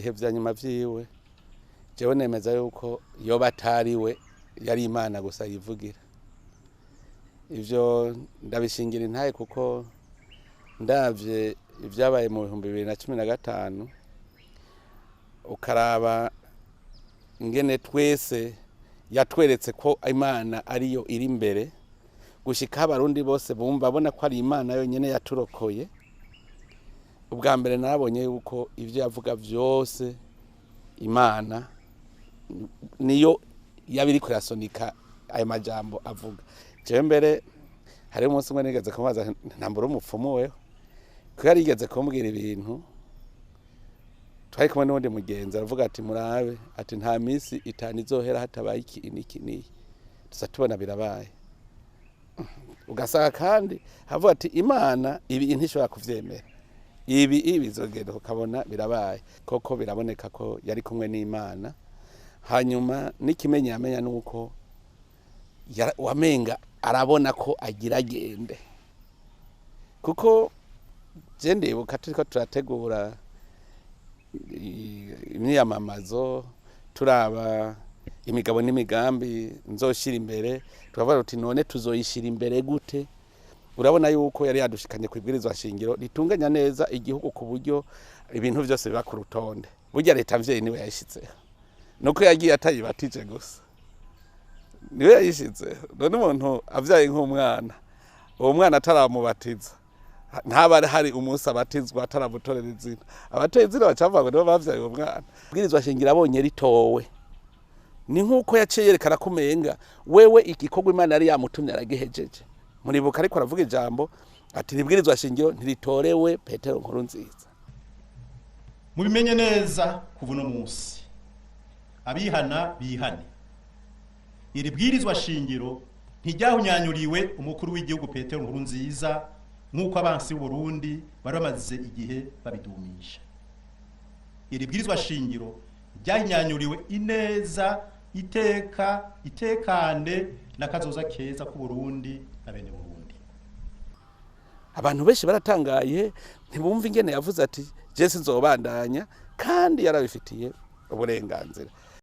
Mu bihe vya nyuma vyiwe, jewe nemeza yuko yoba atari we, yari Imana gusa yivugira. Ivyo ndabishingira intahe, kuko ndavye ivyabaye mu 2015, ukaraba ingene twese yatweretse ko Imana ariyo iri imbere, gushika Abarundi bose bumva babona ko ari Imana yonyene yaturokoye. Ubwa mbere narabonye yuko ivyo yavuga vyose Imana niyo yaba iriko irasonika ayo majambo avuga. Jewe mbere hariho umunsi umwe nigeze kumubaza, ntambura umupfumu weho, kuko yari yigeze kumbwira ibintu, twari kumwe n'uwundi mugenzi, aravuga ati: "Murabe," ati, "nta minsi 5 izohera hatabaye iki n'iki n'iyi." Tuza tubona birabaye. Ugasanga kandi havuga ati: "Imana ibi ntishobora kuvyemera, ibi bizogenda," ukabona birabaye koko. Biraboneka ko yari kumwe n'Imana. Hanyuma n'ikimenyamenya nuko wamenga arabona ko agira agende, kuko je ndibuka turiko turategura imyiyamamazo, turaba imigabo n'imigambi nzoshira imbere, tukavuga tuti: "None tuzoyishira imbere gute?" Urabona yuko yari yadushikanye ku ibwirizwa shingiro ritunganya neza igihugu, ku buryo ibintu byose biba ku rutonde. Burya leta mvyeyi niwe yayishitseho, nuko yagiye atayibatije gusa, niwe yayishitseho. None umuntu avyaye nk'umwana, uwo mwana ataramubatiza, ntaba hari umunsi abatizwa ataramutorera izina, abateye izina bacavuga ngo nibo bavyaye uwo mwana. Ibwirizwa shingiro abonye ritowe, ni nk'uko yaciye yerekana ko umenga wewe igikorwa Imana yari yamutumye aragihejeje. Muribuka ariko aravuga ijambo ati: "Ribwirizwa shingiro ntiritorewe Petero Nkuru Nziza." Mubimenye neza, kuva uno munsi abihana bihane. Iri bwirizwa shingiro ntiryahonyanyuriwe umukuru w'igihugu Petero Nkurunziza, nk'uko abansi b'Uburundi bari bamaze igihe babidumisha. Iri bwirizwa shingiro ryahinyanyuriwe ineza, iteka, itekane n'akazoza keza k'Uburundi na bene Burundi. Abantu benshi baratangaye, ntibumva ingene yavuze ati: "Je sinzobandanya," kandi yarabifitiye uburenganzira.